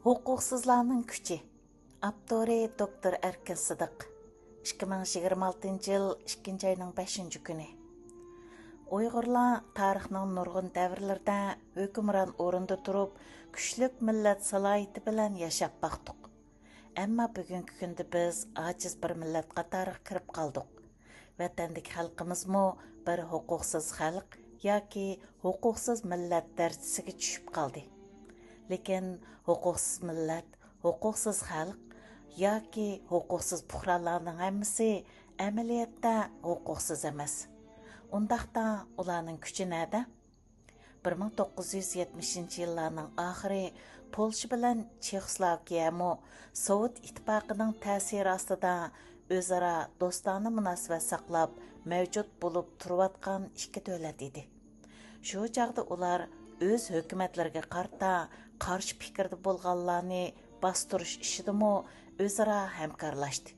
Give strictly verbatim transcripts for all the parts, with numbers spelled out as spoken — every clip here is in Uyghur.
ھوقۇقسىزلارنىڭ كۈچى. ئاپتورى دوكتور ئەركىن سىدىق. ئىككى مىڭ يىگىرمە ئالتىنچى يىل ئىككىنچى ئاينىڭ بەشىنچى كۈنى. ئۇيغۇرلار تارىخنىڭ نۇرغۇن دەۋرلىرىدە ھۆكۈمران ئورۇندا تۇرۇپ، كۈچلۈك مىللەت سالاھىيىتى بىلەن ياشاپ باقتۇق. ئەمما بۈگۈنكى كۈندە بىز ئاجىز بىر مىللەت قاتارىغا كىرىپ قالدۇق. ۋەتەندىكى خەلقىمىزمۇ بىر ھوقۇقسىز خەلق ياكى ھوقۇقسىز مىللەت دەرىجىسىگە چۈشۈپ قالدى. لېكىن ھوقۇقسىز مىللەت، ھوقۇقسىز خەلق ياكى ھوقۇقسىز پۇقرالارنىڭ ھەممىسى ئەمەلىيەتتە ھوقۇقسىز ئەمەس. ئۇنداقتا ئۇلارنىڭ كۈچى نەدە؟ بىر مىڭ توققۇز يۈز يەتمىشىنچى يىللارنىڭ ئاخىرى پولشا بىلەن چېخوسلوۋاكىيەمۇ سوۋېت ئىتتىپاقىنىڭ تەسىرى ئاستىدا ئۆزئارا دوستانە مۇناسىۋەت ساقلاپ مەۋجۇت بولۇپ تۇرۇۋاتقان ئىككى دۆلەت ئىدى. شۇ چاغدا ئۇلار ئۆز ھۆكۈمەتلىرىگە قارىتا قارشى پىكىردە بولغانلارنى باستۇرۇش ئىشىدىمۇ ئۆزئارا ھەمكارلاشتى.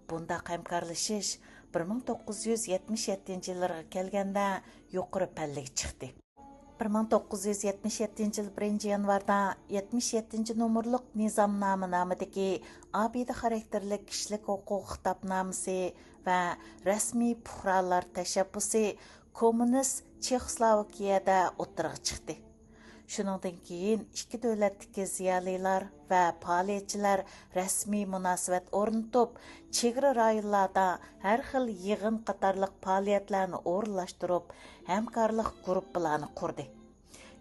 بۇنداق ھەمكارلىشىش بىر مىڭ توققۇز يۈز يەتمىش يەتتىنچى يىللارغا كەلگەندە يۇقىرى پەللىگە چىقتى. بىر مىڭ توققۇز يۈز يەتمىش يەتتىنچى يىل بىرىنچى يانۋاردا يەتمىش يەتتىنچى نومۇرلۇق نىزامنامە نامىدىكى ئابىدە خاراكتېرلىك كىشىلىك ھوقۇق خىتابنامىسى ۋە رەسمىي پۇقرالار تەشەببۇسى كوممۇنىست چېخوسلوۋاكىيەدە ئوتتۇرىغا چىقتى. شۇنىڭدىن كېيىن ئىككى دۆلەتتىكى زىيالىيلار ۋە پائالىيەتچىلەر رەسمىي مۇناسىۋەت ئورنىتىپ، چېگرا رايونلاردا ھەر خىل يىغىن قاتارلىق پائالىيەتلەرنى ئورۇنلاشتۇرۇپ، ھەمكارلىق گۇرۇپپىلارنى قۇردى.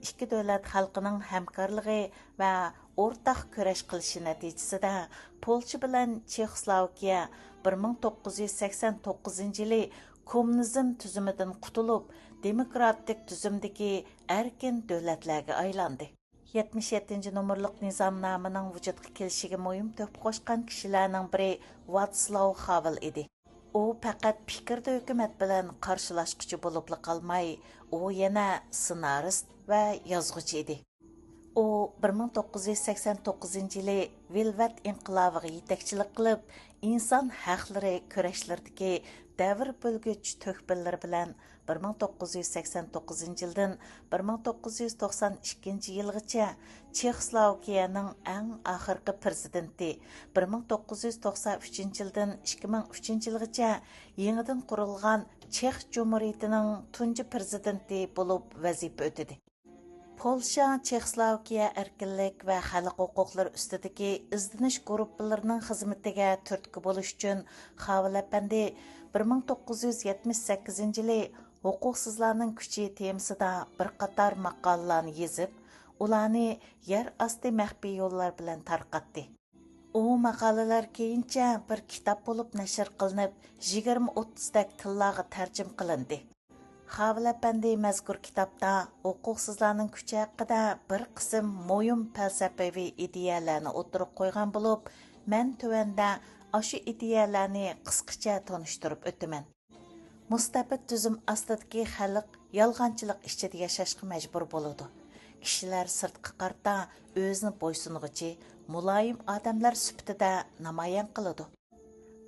ئىككى دۆلەت خەلقىنىڭ ھەمكارلىقى ۋە ئورتاق كۈرەش قىلىشى نەتىجىسىدە، پولشا بىلەن چېخوسلوۋاكىيە بىر مىڭ توققۇز يۈز سەكسەن توققۇزىنچى يىلى كوممۇنىزم تۈزۈمىدىن قۇتۇلۇپ، دېموكراتىك تۈزۈمدىكى ئەركىن دۆلەتلەرگە ئايلاندى. يەتمىش يەتتىنچى نومۇرلۇق نىزامنامىنىڭ ۋۇجۇدقا كېلىشىگە مۇھىم تۆھپە قوشقان كىشىلەرنىڭ بىرى ۋاتسلاۋ خاۋېل ئىدى. ئۇ پەقەت پىكىردە ھۆكۈمەت بىلەن قارشىلاشقۇچى بولۇپلا قالماي، ئۇ يەنە سېنارىست ۋە يازغۇچى ئىدى. ئۇ بىر مىڭ توققۇز يۈز سەكسەن توققۇزىنچى يىلى ۋېلۋېت ئىنقىلابىغا يېتەكچىلىك قىلىپ، ئىنسان ھەقلىرى كۈرەشلىرىدىكى دەۋر بۆلگۈچ تۆھپىلىرى بىلەن بىر مىڭ توققۇز يۈز سەكسەن توققۇزىنچى يىلدىن بىر مىڭ توققۇز يۈز توقسان ئىككىنچى يىلغىچە چېخوسلوۋاكىيەنىڭ ئەڭ ئاخىرقى پىرېزىدېنتى، بىر مىڭ توققۇز يۈز توقسان ئۈچىنچى يىلدىن ئىككى مىڭ ئۈچىنچى يىلغىچە يېڭىدىن قۇرۇلغان چېخ جۇمھۇرىيىتىنىڭ تۇنجى پىرېزىدېنتى بولۇپ ۋەزىپە ئۆتىدى. پولشا چېخوسلوۋاكىيە ئەركىنلىك ۋە خەلق ھوقۇقلىرى ئۈستىدىكى ئىزدىنىش گۇرۇپپىلىرىنىڭ خىزمىتىگە تۈرتكە بولۇش ئۈچۈن خاۋېل ئەپەندى بىر مىڭ توققۇز يۈز يەتمىش سەككىزىنچى يىلى ھوقۇقسىزلارنىڭ كۈچى تېمىسىدا بىر قاتار ماقالىلارنى يېزىپ، ئۇلارنى يەر ئاستى مەخپىي يوللار بىلەن تارقاتتى. ئۇ ماقالىلەر كېيىنچە بىر كىتاب بولۇپ نەشر قىلىنىپ، يىگىرمە ئوتتۇزدەك تىللارغا تەرجىمە قىلىندى. خاۋېل ئەپەندى مەزكۇر كىتابتا ھوقۇقسىزلارنىڭ كۈچى ھەققىدە بىر قىسىم مۇھىم پەلسەپىۋى ئىدىيەلەرنى ئوتتۇرىغا قويغان بولۇپ، مەن تۆۋەندە ئاشۇ ئىدىيەلەرنى قىسقىچە تونۇشتۇرۇپ ئۆتىمەن. مۇستەبىت تۈزۈم ئاستىدىكى خەلق يالغانچىلىق ئىچىدە ياشاشقا مەجبۇر بولىدۇ. كىشىلەر سىرتقا قارىتا ئۆزىنى بويسۇنغۇچى، مۇلايىم ئادەملەر سۈپىتىدە نامايان قىلىدۇ.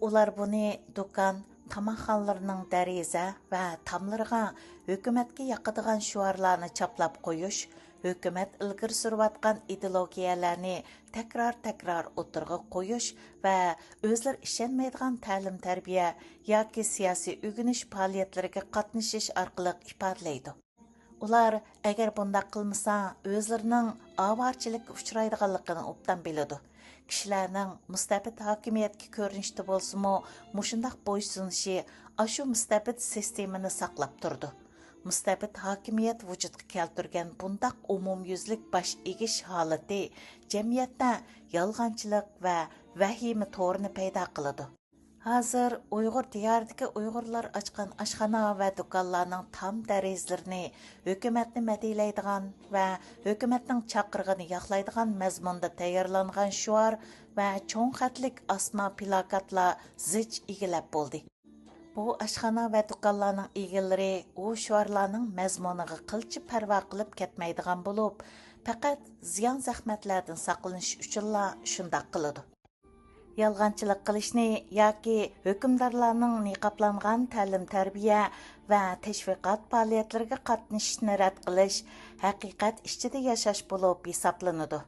ئۇلار بۇنى دۇكان، تاماقخانىلىرىنىڭ دېرىزە ۋە تاملىرىغا ھۆكۈمەتكە ياقىدىغان شوئارلارنى چاپلاپ قويۇش، ھۆكۈمەت ئىلگىرى سۈرۈۋاتقان ئىدېئولوگىيەلەرنى تەكرار-تەكرار ئوتتۇرىغا قويۇش ۋە ئۆزلىرى ئىشەنمەيدىغان تەلىم-تەربىيە ياكى سىياسىي ئۆگىنىش پائالىيەتلىرىگە قاتنىشىش ئارقىلىق ئىپادىلەيدۇ. ئۇلار ئەگەر بۇنداق قىلمىسا، ئۆزلىرىنىڭ ئاۋارىچىلىككە ئۇچرايدىغانلىقىنى ئوبدان بىلىدۇ. كىشىلەرنىڭ مۇستەبىت ھاكىمىيەتكە كۆرۈنۈشتە بولسىمۇ، مۇشۇنداق بويسۇنۇشى ئاشۇ مۇستەبىت سىستېمىنى ساقلاپ تۇرىدۇ. مۇستەبىت ھاكىمىيەت ۋۇجۇدقا كەلتۈرگەن بۇنداق ئومۇميۈزلۈك باش ئېگىش ھالىتى جەمئىيەتتە يالغانچىلىق ۋە ۋەھىمە تورىنى پەيدا قىلىدۇ. ھازىر ئۇيغۇر دىيارىدىكى ئۇيغۇرلار ئاچقان ئاشخانا ۋە دۇكانلارنىڭ تام دېرىزىلىرىنى ھۆكۈمەتنى مەدھىيەلەيدىغان ۋە ھۆكۈمەتنىڭ چاقىرىقىنى ياقلايدىغان مەزمۇندا تەييارلانغان شوئار ۋە چوڭ خەتلىك ئاسما پىلاكاتلار زىچ ئىگىلەپ بولدى. بۇ ئاشخانا ۋە دۇكانلارنىڭ ئىگىلىرى ئۇ شوئارلارنىڭ مەزمۇنىغا قىلچە پەرۋا قىلىپ كەتمەيدىغان بولۇپ، پەقەت زىيان-زەخمەتلەردىن ساقلىنىش ئۈچۈنلا شۇنداق قىلىدۇ. يالغانچىلىق قىلىشنى ياكى ھۆكۈمدارلارنىڭ نىقابلانغان تەلىم-تەربىيە ۋە تەشۋىقات پائالىيەتلىرىگە قاتنىشىشنى رەت قىلىش ھەقىقەت ئىچىدە ياشاش بولۇپ ھېسابلىنىدۇ.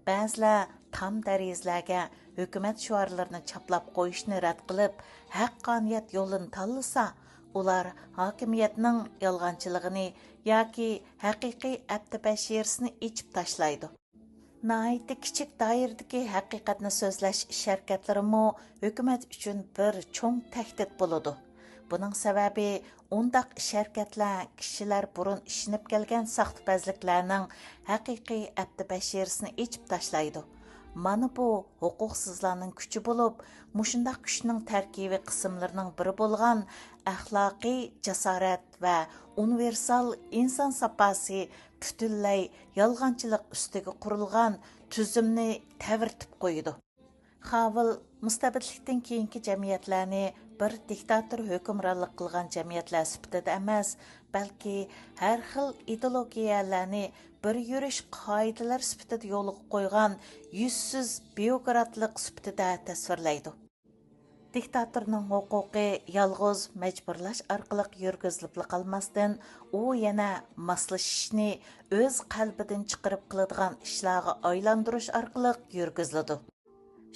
بەزىلەر تام دېرىزىلەرگە ھۆكۈمەت شوئارلىرىنى چاپلاپ قويۇشنى رەت قىلىپ، ھەققانىيەت يولىنى تاللىسا، ئۇلار ھاكىمىيەتنىڭ يالغانچىلىقىنى ياكى ھەقىقىي ئەپتى بەشىرىسىنى ئېچىپ تاشلايدۇ. ناھايىتى كىچىك دائىرىدىكى ھەقىقەتنى سۆزلەش ئىش ھەرىكەتلىرىمۇ ھۆكۈمەت ئۈچۈن بىر چوڭ تەھدىت بولىدۇ. بۇنىڭ سەۋەبى، ئۇنداق ئىش ھەرىكەتلەر كىشىلەر بۇرۇن ئىشىنىپ كەلگەن ساختىپەزلىكلەرنىڭ ھەقىقىي ئەپتى بەشىرىسىنى ئېچىپ تاشلايدۇ. مانا بۇ ھوقۇقسىزلارنىڭ كۈچى بولۇپ، مۇشۇنداق كۈچنىڭ تەركىبىي قىسىملىرىنىڭ بىرى بولغان ئەخلاقىي جاسارەت ۋە ئۇنىۋېرسال ئىنسان ساپاسى پۈتۈنلەي يالغانچىلىق ئۈستىگە قۇرۇلغان تۈزۈمنى تەۋرىتىپ قويىدۇ. خاۋېل مۇستەبىتلىكتىن كېيىنكى جەمئىيەتلەرنى بىر دىكتاتور ھۆكۈمرانلىق قىلغان جەمئىيەتلەر سۈپىتىدە ئەمەس، بەلكى ھەر خىل ئىدېئولوگىيەلەرنى بىر يۈرۈش قائىدىلەر سۈپىتىدە يولغا قويغان يۈزسىز بيۇروكراتلىق سۈپىتىدە تەسۋىرلەيدۇ. دىكتاتورنىڭ ھوقۇقى يالغۇز مەجبۇرلاش ئارقىلىق يۈرگۈزۈلۈپلا قالماستىن، ئۇ يەنە ماسلىشىشنى ئۆز قەلبىدىن چىقىرىپ قىلىدىغان ئىشلارغا ئايلاندۇرۇش ئارقىلىق يۈرگۈزۈلىدۇ.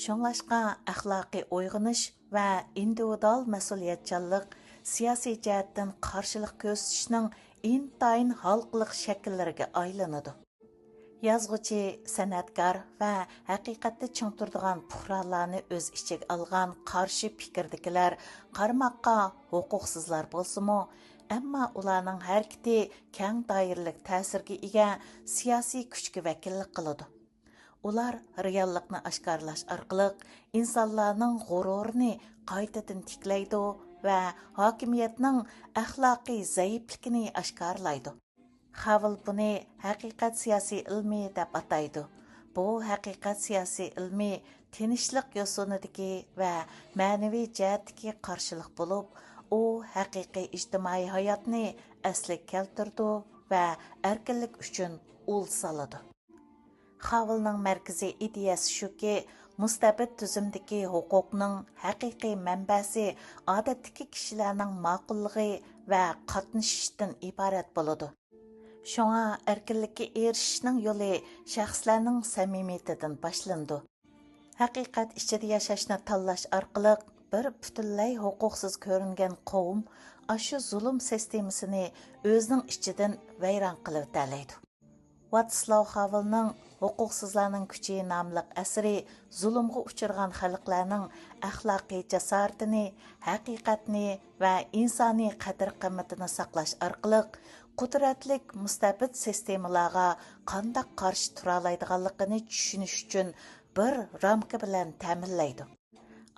شۇڭلاشقا ئەخلاقىي ئويغىنىش ۋە ئىندىۋىدۇئال مەسئۇلىيەتچانلىق سىياسىي جەھەتتىن قارشىلىق كۆرسىتىشنىڭ ئىنتايىن ھالقىلىق شەكىللىرىگە ئايلىنىدۇ. يازغۇچى، سەنئەتكار ۋە ھەقىقەتتە چىڭ تۇرىدىغان پۇقرالارنى ئۆز ئىچىگە ئالغان قارشى پىكىردىكىلەر قارىماققا ھوقۇقسىزلار بولسىمۇ، ئەمما ئۇلارنىڭ ھەرىكىتى كەڭ دائىرىلىك تەسىرگە ئىگە سىياسىي كۈچكە ۋەكىللىك قىلىدۇ. ئۇلار رېئاللىقنى ئاشكارىلاش ئارقىلىق ئىنسانلارنىڭ غۇرۇرىنى قايتىدىن تىكلەيدۇ ۋە ھاكىمىيەتنىڭ ئەخلاقىي زەئىپلىكىنى ئاشكارىلايدۇ. خاۋېل بۇنى ھەقىقەت سىياسىي ئىلمى دەپ ئاتايدۇ. بۇ ھەقىقەت سىياسىي ئىلمى تىنچلىق يوسۇنىدىكى ۋە مەنىۋى جەھەتتىكى قارشىلىق بولۇپ، ئۇ ھەقىقىي ئىجتىمائىي ھاياتنى ئەسلىگە كەلتۈرىدۇ ۋە ئەركىنلىك ئۈچۈن ئۇل سالىدۇ. خاۋېلنىڭ مەركىزىي ئىدىيەسى شۇكى، مۇستەبىت تۈزۈمدىكى ھوقۇقنىڭ ھەقىقىي مەنبەسى ئادەتتىكى كىشىلەرنىڭ ماقۇللۇقى ۋە قاتنىشىشىدىن ئىبارەت بولىدۇ. شۇڭا ئەركىنلىككە ئېرىشىشنىڭ يولى شەخسلەرنىڭ سەمىمىيىتىدىن باشلىنىدۇ. ھەقىقەت ئىچىدە ياشاشنى تاللاش ئارقىلىق بىر پۈتۈنلەي ھوقۇقسىز كۆرۈنگەن قوۋم ئاشۇ زۇلۇم سىستېمىسىنى ئۆزىنىڭ ئىچىدىن ۋەيران قىلىۋېتەلەيدۇ. ۋاتسلاۋ خاۋېلنىڭ ھوقۇقسىزلارنىڭ كۈچى ناملىق ئەسىرى زۇلۇمغا ئۇچرىغان خەلقلەرنىڭ ئەخلاقىي جاسارىتىنى، ھەقىقەتنى ۋە ئىنسانىي قەدىر-قىممىتىنى ساقلاش ئارقىلىق، قۇدرەتلىك مۇستەبىت سىستېمىلارغا قانداق قارشى تۇرالايدىغانلىقىنى چۈشىنىش ئۈچۈن بىر رامكا بىلەن تەمىنلەيدۇ.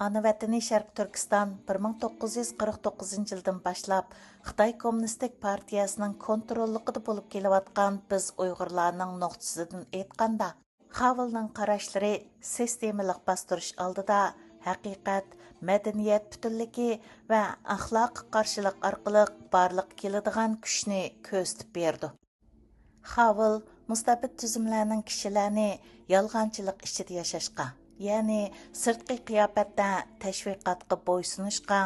ئانا ۋەتىنى شەرقىي تۈركىستان بىر مىڭ توققۇز يۈز قىرىق توققۇزىنچى يىلدىن باشلاپ خىتاي كوممۇنىستىك پارتىيەسىنىڭ كونتروللۇقىدا بولۇپ كېلىۋاتقان بىز ئۇيغۇرلارنىڭ نۇقتىسىدىن ئېيتقاندا، خاۋېلنىڭ قاراشلىرى سىستېمىلىق باستۇرۇش ئالدىدا ھەقىقەت، مەدەنىيەت پۈتۈنلۈكى ۋە ئەخلاققا قارشىلىق ئارقىلىق بارلىققا كېلىدىغان كۈچنى كۆرسىتىپ بېرىدۇ. خاۋېل مۇستەبىت تۈزۈملەرنىڭ كىشىلەرنى يالغانچىلىق ئىچىدە ياشاشقا، يەنى سىرتقى قىياپەتتە تەشۋىقاتقا بويسۇنۇشقا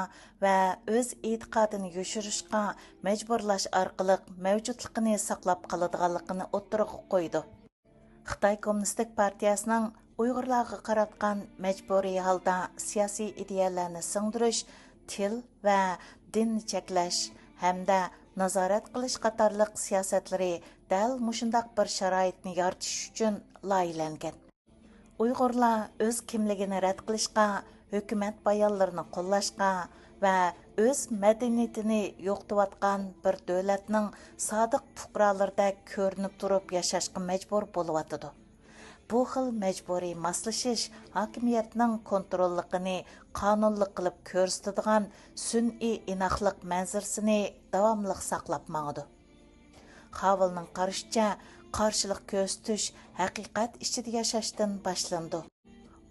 ۋە ئۆز ئېتىقادىنى يوشۇرۇشقا مەجبۇرلاش ئارقىلىق مەۋجۇتلۇقىنى ساقلاپ قالىدىغانلىقىنى ئوتتۇرىغا قويىدۇ. خىتاي كوممۇنىستىك پارتىيەسىنىڭ ئۇيغۇرلارغا قاراتقان مەجبۇرىي ھالدا سىياسىي ئىدىيەلەرنى سىڭدۈرۈش، تىل ۋە دىننى چەكلەش ھەمدە نازارەت قىلىش قاتارلىق سىياسەتلىرى دەل مۇشۇنداق بىر شارائىتنى يارىتىش ئۈچۈن لايىھەلەنگەن. ئۇيغۇرلار ئۆز كىملىكىنى رەت قىلىشقا، ھۆكۈمەت بايانلىرىنى قوللاشقا ۋە ئۆز مەدەنىيىتىنى يوقىتىۋاتقان بىر دۆلەتنىڭ سادىق پۇقرالىرىدەك كۆرۈنۈپ تۇرۇپ ياشاشقا مەجبۇر بولۇۋاتىدۇ. بۇ خىل مەجبۇرىي ماسلىشىش ھاكىمىيەتنىڭ كونتروللۇقىنى قانۇنلۇق قىلىپ كۆرسىتىدىغان سۈنئىي ئىناقلىق مەنزىرىسىنى داۋاملىق ساقلاپ ماڭىدۇ. خاۋېلنىڭ قارىشىچە، قارشىلىق كۆرسىتىش ھەقىقەت ئىچىدە ياشاشتىن باشلىنىدۇ.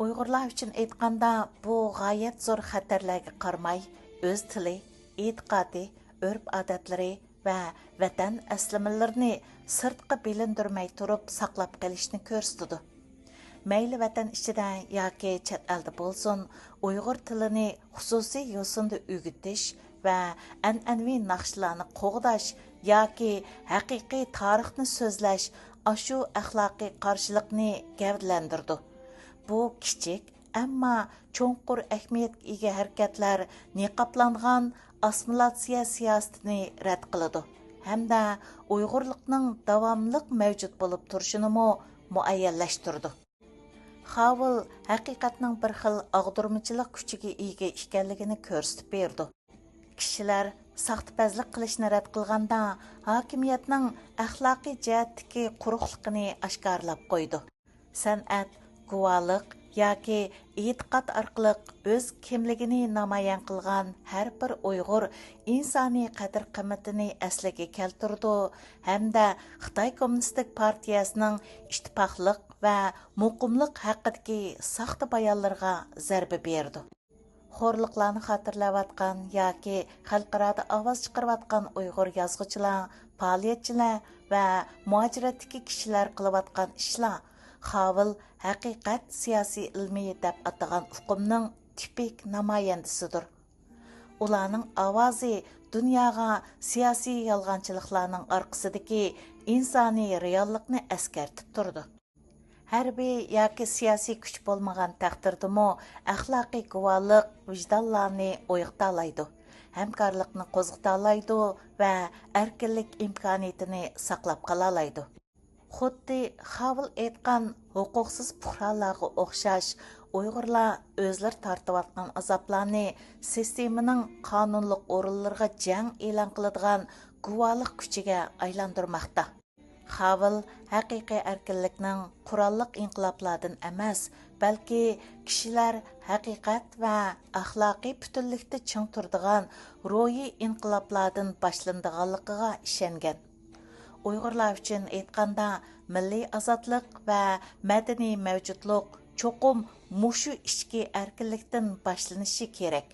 ئۇيغۇرلار ئۈچۈن ئېيتقاندا، بۇ غايەت زور خەتەرلەرگە قارىماي، ئۆز تىلى، ئېتىقادى، ئۆرپ-ئادەتلىرى ۋە ۋەتەن ئەسلىمىلىرىنى سىرتقا بىلىندۈرمەي تۇرۇپ ساقلاپ قېلىشنى كۆرسىتىدۇ. مەيلى ۋەتەن ئىچىدە ياكى چەت ئەلدە بولسۇن، ئۇيغۇر تىلىنى خۇسۇسىي يوسۇندا ئۆگىتىش ۋە ئەنئەنىۋى ناخشىلارنى قوغداش ياكى ھەقىقىي تارىخنى سۆزلەش ئاشۇ ئەخلاقىي قارشىلىقنى گەۋدىلەندۈرىدۇ. بۇ كىچىك، ئەمما چوڭقۇر ئەھمىيەتكە ئىگە ھەرىكەتلەر نىقابلانغان ئاسسىمىلياتسىيە سىياسىتىنى رەت قىلىدۇ ھەمدە ئۇيغۇرلۇقنىڭ داۋاملىق مەۋجۇت بولۇپ تۇرۇشىنىمۇ مۇئەييەنلەشتۈرىدۇ. خاۋېل ھەقىقەتنىڭ بىر خىل ئاغدۇرمىچىلىق كۈچىگە ئىگە ئىكەنلىكىنى كۆرسىتىپ بېرىدۇ. كىشىلەر ساختىپەزلىك قىلىشنى رەت قىلغاندا، ھاكىمىيەتنىڭ ئەخلاقىي جەھەتتىكى قۇرۇقلۇقىنى ئاشكارىلاپ قويىدۇ. سەنئەت، گۇۋاھلىق ياكى ئېتىقاد ئارقىلىق ئۆز كىملىكىنى نامايان قىلغان ھەر بىر ئۇيغۇر ئىنسانىي قەدىر-قىممىتىنى ئەسلىگە كەلتۈرىدۇ ھەمدە خىتاي كوممۇنىستىك پارتىيەسىنىڭ ئىتتىپاقلىق ۋە مۇقىملىق ھەققىدىكى ساختا بايانلىرىغا زەربە بېرىدۇ. خورلۇقلارنى خاتىرىلەۋاتقان ياكى خەلقئارادا ئاۋاز چىقىرىۋاتقان ئۇيغۇر يازغۇچىلار، پائالىيەتچىلەر ۋە مۇھاجىرەتتىكى كىشىلەر قىلىۋاتقان ئىشلار خاۋېل ھەقىقەت سىياسىي ئىلمى دەپ ئاتىغان ئۇقۇمنىڭ تىپىك نامايەندىسىدۇر. ئۇلارنىڭ ئاۋازى دۇنياغا سىياسىي يالغانچىلىقلارنىڭ ئارقىسىدىكى ئىنسانىي رېئاللىقنى ئەسكەرتىپ تۇرىدۇ. ھەربىي ياكى سىياسىي كۈچ بولمىغان تەقدىردىمۇ ئەخلاقىي گۇۋاھلىق ۋىجدانلارنى ئويغىتالايدۇ، ھەمكارلىقنى قوزغىتالايدۇ ۋە ئەركىنلىك ئىمكانىيىتىنى ساقلاپ قالالايدۇ. خۇددى خاۋېل ئېيتقان ھوقۇقسىز پۇقرالارغا ئوخشاش، ئۇيغۇرلار ئۆزلىرى تارتىۋاتقان ئازابلارنى سىستېمىنىڭ قانۇنلۇق ئورۇنلىرىغا جەڭ ئېلان قىلىدىغان گۇۋاھلىق كۈچىگە ئايلاندۇرماقتا. خاۋېل ھەقىقىي ئەركىنلىكنىڭ قوراللىق ئىنقىلابلاردىن ئەمەس، بەلكى كىشىلەر ھەقىقەت ۋە ئەخلاقىي پۈتۈنلۈكتە چىڭ تۇرىدىغان روھىي ئىنقىلابلاردىن باشلىنىدىغانلىقىغا ئىشەنگەن. ئۇيغۇرلار ئۈچۈن ئېيتقاندا، مىللىي ئازادلىق ۋە مەدەنىي مەۋجۇتلۇق چوقۇم مۇشۇ ئىچكى ئەركىنلىكتىن باشلىنىشى كېرەك.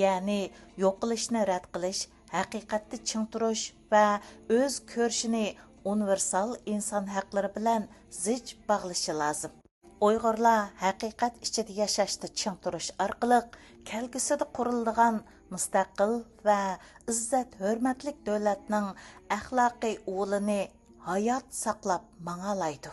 يەنى يوقىلىشنى رەت قىلىش، ھەقىقەتتە چىڭ تۇرۇش ۋە ئۆز كۆرۈشىنى ئۇنىۋېرسال ئىنسان ھەقلىرى بىلەن زىچ باغلىشى لازىم. ئۇيغۇرلار ھەقىقەت ئىچىدە ياشاشتا چىڭ تۇرۇش ئارقىلىق، كەلگۈسىدە قۇرۇلىدىغان مۇستەقىل ۋە ئىززەت-ھۆرمەتلىك دۆلەتنىڭ ئەخلاقىي ئۇلىنى ھايات ساقلاپ ماڭالايدۇ.